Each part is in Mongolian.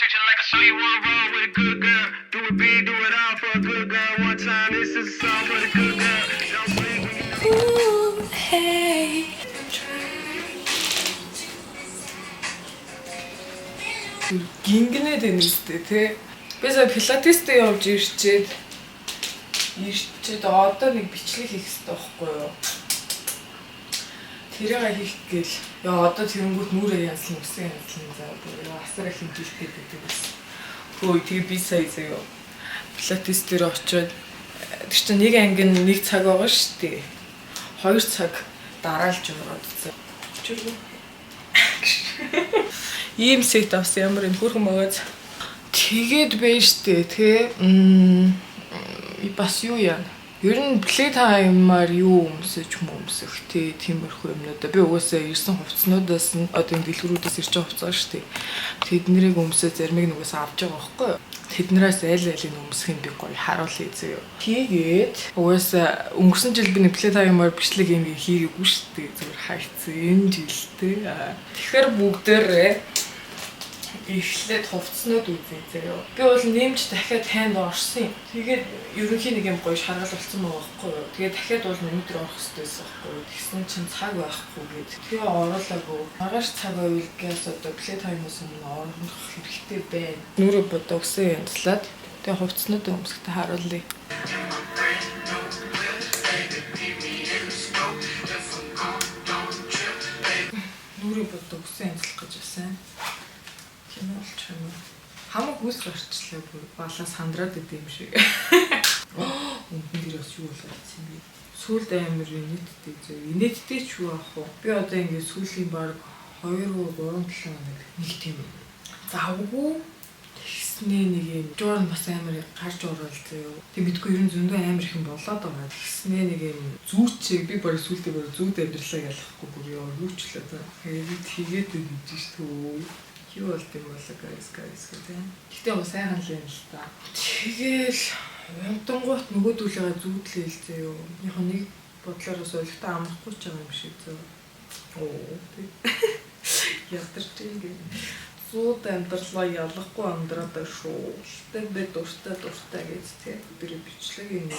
Treat you like a so you wanna roll with a good girl. Do it big, do it all for a good girl. One time, this is a song for the good girl. Don't sleep when you Ooh, hey. Гингэнэ тэнэстэй тий. Би сая пилатестэй явж ирчээд одоо нэг бичлэг хийх хэрэгтэй байхгүй юу? Тэрийг хийх гээл яа одоо тэрэнгүүт нүрээ янзлан үсэн янзлан за бүр яа асар их хэмжилтэй гэдэг байсан. Хөөе, тэгээ би сая заяа пилатес дээр очиод тэр чинь нэг анги нь нэг цаг байгаа шүү дээ. 2 цаг дараалж ороод заа. Чүргүү. Ийм set авсан, ямар юм хөөрхөн байгааз. Тэгээд бэ штэ тий. Бас юу яа. Ер нь playtime-аар юу өмсөж өмсөх тий, тиймэрхүү юмнуудаа би угаасаа ирсэн хувцснуудаас нь одоо энэ дэлгүүрүүдээс ирж байгаа хувцас шүү дээ. Тэднэрийг өмсөө, заримыг нь угаасаа авч байгаа байхгүй юу? Тэднээс аль алийг өмсөх юм би гоё харуулъя зөө. Тэгээд угаасаа өнгөрсөн жил би нэг playtime-аар бичлэг юм хийгээгүй шүү дээ. Зүгээр хайцсан энэ жил тий. Тэгэхээр бүгдээрээ эхлээд хувцснууд үзье заяа. Би бол нэмж дахиад танд орсон юм. Тэгээд ерөнхийн нэг юм гоё шаргал болсон байгаа байхгүй юу. Тэгээд дахиад бол өнөөдөр орох хэрэгтэй байсан байхгүй юу. Тэгсэн чинь цаг байхгүй гээд. Тэгээ оруулаагүй. Маргааш цаг байвал гээс одоо play time-аас өмнө орох хэрэгтэй байна. Нүрээ бодоо өсөө янзлаад тэгээ хувцснуудаа өмсгтээ харуулъя. Нүрээ бодоо өсөө янзлах гэж байсан. Кино болчих юм уу? Хамаг хүс гарчлаа, бүр балаас хандраад идэм юм шиг. Өмдөн дээр бас юу болоод ирсэн бэ? Сүүлд амар инээдтэй зөө. Инээдтэй ч юу аах вэ? Би одоо ингээд сүүлийн баг 2 уу 3 7 хоног нэг тийм завгүй тэгснээ нэг юм жоор нь бас амар гарч орол зөө. Тэг мэдгүй, ер нь зөндөө амар их юм болоод байгаа. Тэгснээ нэг юм зүүчээ би бараг сүүлдээ бараг зүүд амьдралаа ялахгүй бүр ёо юу ч лээ. Тэгээд тэгээд гэж шүү. Юу болд юм болоо, guys, guys гэдэг. Гэтэ уу сайхан л юм л та. Тэгээл унтангуут нөгөөдүүлээгээ зүүдлээ л зөө. Яг нэг бодлоор бас ойлгохтой амархгүй ч байгаа юм шиг зөө. Оо тий. Ядарч ингэ. Зүүд амьдралаа ялахгүй амьдраад шүү. Гэтэ би дуртай дуртай гэж тий. Би бичлэг юм.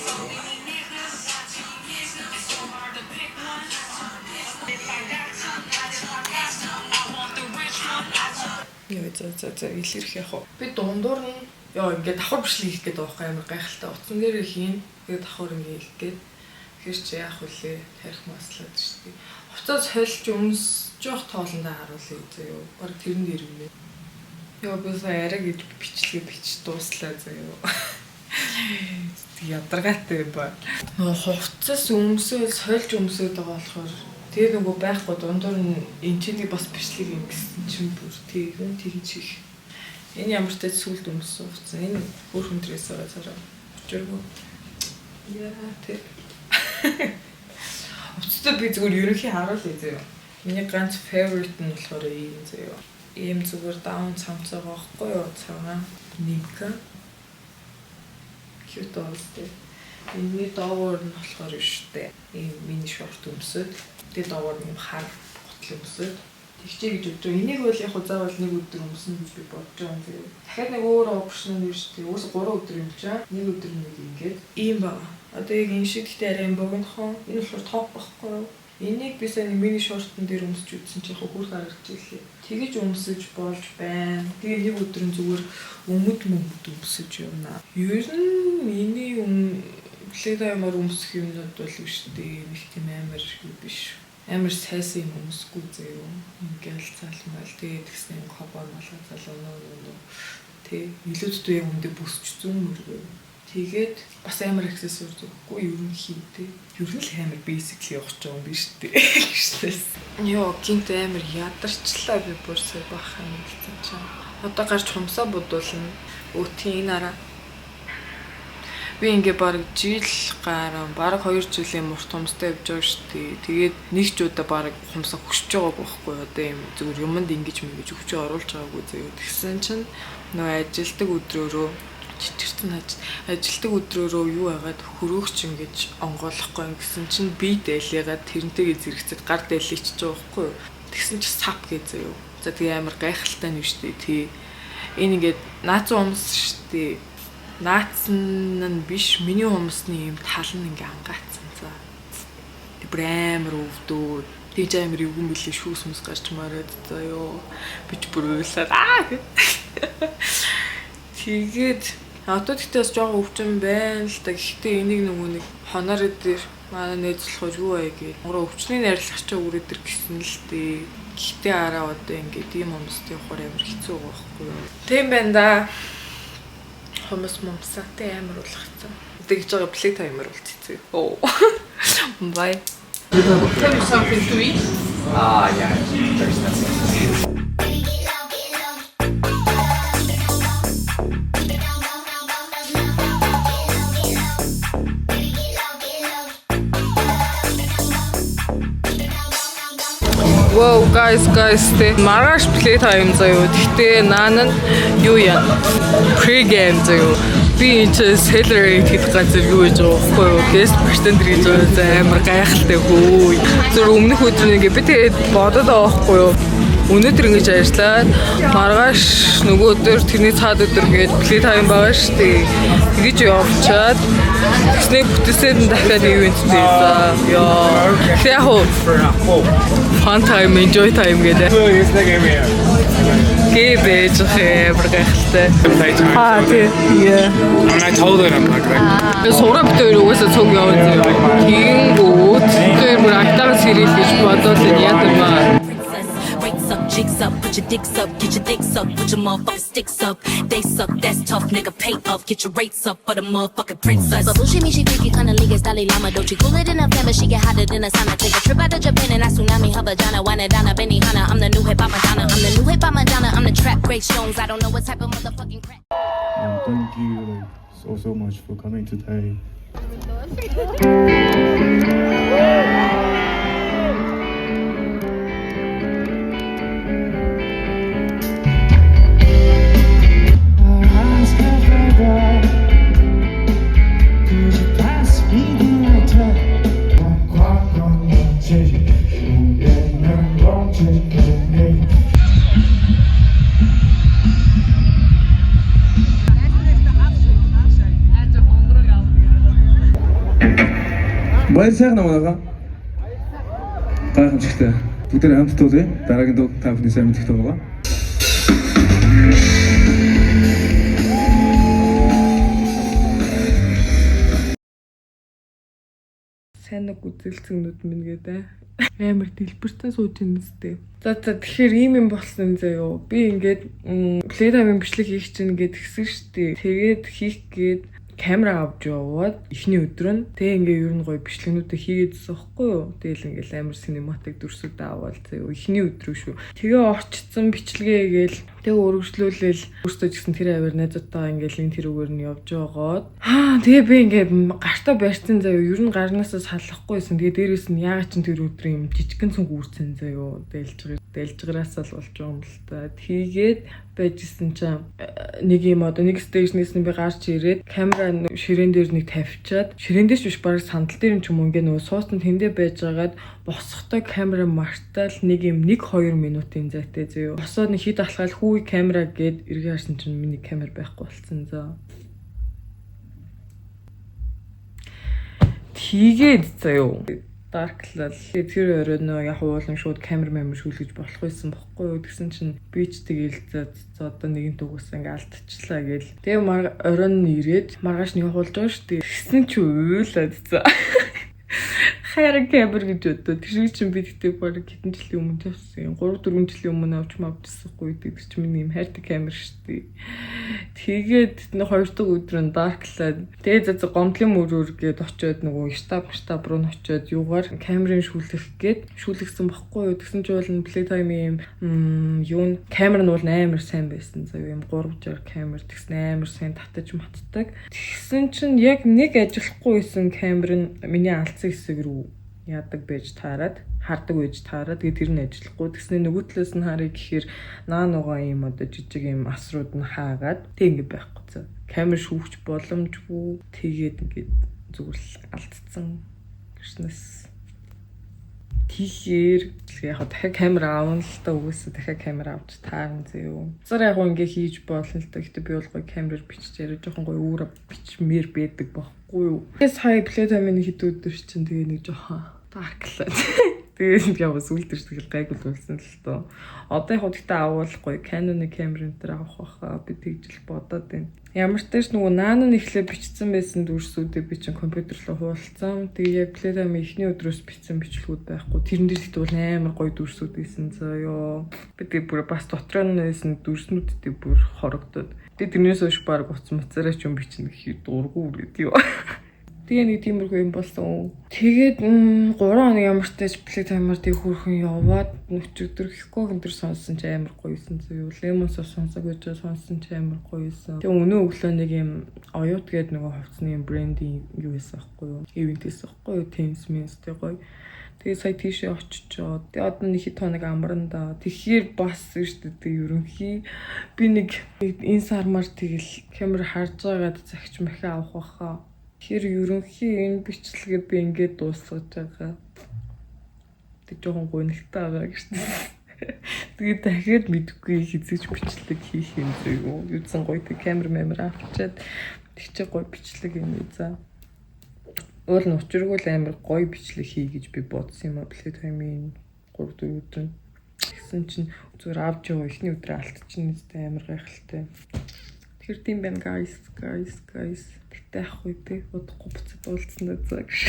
Яа, за за за, илэрх яах вэ? Би дундуур нь ёо ингээд давхар бичлэг хийх гээд байгаа байхгүй, амар гайхалтай. Утсан дээр хийн. Тэгээд давхар ингээд хийх гээд. Тэгэхээр чи яах вүлээ? Тарих маслаад шүү дээ. Хувцас сольж өмсөж явах тоолондоо харуулъя заяо. Бараг тэрэн дээр юм ээ. Йоо, би сая арай гэж бичлэгээ бич дууслаа заяо. Ядаргаатай юм ба. Нөгөө хувцас өмсөөл сольж өмсөд байгаа болохоор тэгээ нөгөө байхгүй дундуур нь энэ ч нэг бас бичлэг юм гэсэн чинь бүр тэгэн тэгж хийх. Энэ ямар ч тач сүлд өмссөн хувцас. Энэ хөөрхөн dress байгаа цараа. Учиргүй. Яа тэг. Хувцастай би зүгээр ерөнхий харуулъя заяа. Миний ганц favorite нь болохоор ийм заяа. Ийм зүгээр даун цамц байгаа байхгүй юу? Цагаан нимка. Cute болтой. Энэний доогуур нь болохоор штэ. Ийм mini short өмсөд. Тэгээ доогуур нь ийм хар гутал өмсөд. Тэгчээ гэж бодож байгаа. Энийг бол яг хөө заавал нэг өдөр өмснө гэж би бодож байгаа юм заяа. Дахиад нэг өөр option нь шүү дээ. Уус 3 өдөр юм чаа. Нэг өдөр нэг ингээд ийм байна. Одоо яг энэ шиг, гэхдээ арай юм богинохон. Энэ болохоор топ байхгүй юу? Энийг би сая нэг mini short-н дээр өмсөж үзсэн чинь яг хөр харагдаж илээ. Тэгэж өмсөж болж байна. Тэгээ нэг өдөр нь зүгээр өмд мөмд өмсөж явна. Ер нь миний playtime-аар өмсөх юмнууд бол биш дээ. Нэг тийм амар юу биш. Амар сайсан юм өмсөхгүй заяо. Ингээл цаалмал тэгээ тэгсэн юм хобоо малгай залуу нөө нөө тэ илүү дутуу яг үндэ бүсч зүүн мөргөө. Тэгээд бас амар аксессуар зүггүй ерөнхий тэ. Ер нь л амар basically явах ч юм биш үү гэжлээс. Йоо, гинт амар ядарчлаа, би бүр сая бах юм гэсэн чинь. Одоо гарч хумсаа будуулна. Өтгийн энэ араа. Би ингээ бараг жил гарan бараг 2 жилийн мурт хумстай явж байгаа шүү дээ. Тэгээд нэг ч удаа бараг хумсаа хөшөж байгаагүй байхгүй юу. Одоо юм зүгээр юмд ингэж мэгэж өвчөө оруулж байгаагүй заяа. Тэгсэн чинь нөгөө ажилтдаг өдрөөрөө чичирсэн ажилтдаг өдрөөрөө юу агаад хөрөөгч ингэж онгойлохгүй юм гэсэн чинь би дайлаагаад тэрнтэйгээ зэрэгцээд гар дайлчихж байгаа байхгүй юу. Тэгсэн чи сап гээ заяа. За, тэгээ амар гайхалтай нь шүү дээ. Тий. Энэ ингээд наацсан хумс шүү дээ. Наацсан нь биш, миний хумсны юм тал нь ингээ ангаацсан за. Тэг бүр амар өвдөө. Тэгж амар эвгэн билээ шүүс мүс гарч мараад за ёо. Би ч бүр уйлаад аа. Тэгээд одоо тэгтээ бас жоохон өвчин байна л да. Гэхдээ энийг нөгөө нэг хоноор дээр манай найз болохоор юу аа гээд ураа өвчний найрлагч үрээ дэр гэсэн л дээ. Гэхдээ араа одоо ингээд ийм хумстай явахаар амар хэцүү байгаа байхгүй юу. Тийм байна да. Хумс мумсаатай амар уулгацсан. Тэгж байгаа play timer болчихсон. Оо. Bye. Tell me something to eat. Ah, yeah. There's nothing. Wow guys guys тэ маргааш play time заяо. Гэхдээ наа нь юу яа? Pre game заяо. Би энэ чинь celebrate хийх газар юу гэж байгаа байхгүй юу? Guest bartender гэж байгаа заа амар гайхалтай хөө. Зүр өмнөх өдөр ингээ би тэгээд бодод байгаа байхгүй юу? Өнөөдөр ингэж ажиллаад маргааш нөгөө өдөр тэрний цаад өдөр гээд play time байгаа шүү дээ. Тэгэж явчаад тэгснээ бүтээсээд нь дахиад event дээ. За ёо. Тэгэхээр яг хуу fun time, enjoy time гэдэг. Гээ байж амар гайхалтай. Аа тий. Yeah. I mean, I told her, I'm like, Сураа бит хоёр угаасаа цуг яваа зөө. Тэгэнгүүт тэр бүр айтаагаас хэрэл гэж бодоод л яа юм аа. Princess, rates up, jigs up, put your dicks up, get your dicks up, put your motherfucking sticks up. They suck, that's tough, nigga. Pay up, get your rates up for the motherfucking princess. Babushi me, she freaky, kinda league, Dalai Lama. Don't she cooler than a fan, but she get hotter than a sauna. Take a trip out to Japan and I tsunami her vagina. Wine it down, Benihana. I'm the new hip hop Madonna. I'm the new hip hop Madonna. I'm the trap Grace Jones. I don't know what type of motherfucking crack. Thank you like so so much for coming today. Баяр сайхан манайхаа. Гайхамшигтай. Бүгд хамт дуулъя. Дараагийн дуу та бүхний сайн мэдэх дуу байгаа. Сайн нэг үзэлцгнүүд минь гэдэг. Амар дэлбэртэн сууж ийн үстэй. За за тэгэхээр ийм юм болсон заяо. Би ингээд play time-ын бичлэг хийх чинь ингээд гисэн штий. Тэгээд хийх гээд камера авч яваад эхний өдөр нь тэг ингээ ер нь гоё бичлэгнүүдээ хийгээдсэн байхгүй юу. Тэгэл ингээл амар cinematic дүрсүүдээ аваад заяо. Эхний өдрөө шүү. Тэгээ орчсон бичлэгээ гээл тэг өргөжлүүлэл өөртөө ч гэсэн тэр аваар найзуудтайгаа ингээл энэ тэрүүгээр нь явж байгаад аа тэгээ би ингээ гартаа барьсан заяо. Ер нь гарнаасаа саллахгүйсэн. Тэгээ дээрээс нь яагаад ч тэр өдөр юм жижигхэн цүнх үүрсэн заяо. Дэлж дэлжгараасаа л болж байгаа юм л та. Тэгээд байжсэн чинь нэг юм одоо нэг station-ээс нь би гарч ирээд камера ширээн дээр нэг тавьчаад ширээн дээр ч биш бараг сандал дээр юм ч юм уу ингээ нөгөө суусан тэндээ байжгаад босохдоо камера мартаал нэг юм 1 2 минутын зайтай заяо. Босоод нэг хид алхаал хүү камера гээд эргээ харсан чинь миний камер байхгүй болсон заа. Тэгээд заяо. Дарклал тэр орой нөө яг уулан шууд камер мамир шүүлгэж болох байсан бохгүй юу тэгсэн чинь би ч тэгэл за за одоо нэгэн түгээс ингээ алдчихлаа гэл тэгээ мар оройн нь ирээд маргааш нэг хуулж байгаа шүү дээ тэгсэн чи уйлаад за хайр камер гэж бодоо тэр шиг чинь би тэгтээ баг хэдэн жилийн өмнө тавьсан 3 4 жилийн өмнө авч мавчихсан хгүй тэр чинь миний юм хайртай камер шүү дээ тэгээд нэг хоёр дахь өдөр нь дарклаад тэгээ за за гомдлын мөрөөр гээд очиод нөгөө штаб руу нь очиод юугаар камерын шүлэх гээд шүлэгсэн бохгүй юу тэгсэн чинь бол play time юм юу н камер нь бол амар сайн байсан заяа юм 360 камер тэгсэн амар сайн татаж матдаг тэгсэн чинь яг нэг ажиллахгүй байсан камер нь миний алдсан хэсэг рүү яадаг байж таарад хардаг байж таарад тэгээ тэр нь ажиллахгүй тэгснэ нөгөө талаас нь харъя гэхээр наа нугаа ийм одоо жижиг ийм асрууд нь хаагаад тэг ингэ байхгүй зөө камер шүүхч боломжгүй тэгээд ингээд зүгээр л алдсан гэрснээс Хийхээр яг дахиад камер аавна л та, угаасаа дахиад камер авч таарна зөө. Зар яг ингээ хийж болно л та. Гэтэ би бол гоё камераар бичиж яриа жоохон гоё үүрэ бичмээр байдаг бохгүй юу. Тэгээ сая Playtime-ийн хэд өдөр чинь тэгээ нэг жоохон dark лаа. Тэгээд яг сүүлд ир тэгэл гайгүй болсон л доо. Одоо яг гэхдээ авал гоё Canon-ы камер энэ төр авах байхаа, би тэгж л бодоод байна. Ямар ч тач нөгөө Nano нэхлээ бичсэн байсан дүрсүүдээ би чинь компьютер руу хуулцсан. Тэгээ яг Playtime эхний өдрөөс бичсэн бичлэгүүд байхгүй. Тэрэн дээр тэгвэл бол амар гоё дүрсүүд байсан заяо. Би тэгээ бүр бас дотроо нь байсан дүрснүүдтэй бүр хорогдоод. Тэгээ тэрнээс хойш баг уц муцаараа ч юм бичнэ гэхэд дургу үрээд юу. Тэгээ нэг тиймэрхүү юм болсон. Тэгээд 3 хоног ямар ч тач Playtime-аар тэг хөрхөн яваад өчигдөр гэхгүй өндөр сонсон чи амар гоё юусэн зөө. Lemons сонсог гэж сонсон чи амар гоё юусэн. Тэгээ өнөө өглөө нэг юм оюут гээд нөгөө хувцсны юм брендинг юу байсан байхгүй юу? Event байсан байхгүй юу? Tennis Mens тэг гоё. Тэгээ сая тийшээ очичоод, тэгээ одоо нэг хэд хоног амран да. Тэгэхээр бас шүү дээ, ерөнхий би нэг энэ сармаар тэгэл камер харж байгаад захич махи авах байхаа. Тэгэхээр ерөнхий энэ бичлэгээ би ингээд дуусгаж байгаа. Тэг жоохон гонигтай байгаа гэж. Тэгээ дахиад мэдэхгүй хизээж бичлэг хийх юм зөө. Юуцсан гоё тэг камер мамер авчиад тэг чи гоё бичлэг юм за. Уул нь учиргүй л амар гоё бичлэг хий гэж би бодсон юм а Playtime-ийн 3 4 өдөр. Тэгсэн чинь зүгээр авч яваа эхний өдрөө алдчихна нэстэй, амар гайхалтай. Тэгэхээр тийм байна, guys, guys, guys. Тэгтээ ах үе те удахгүй буцаад уулзсан даа гэж.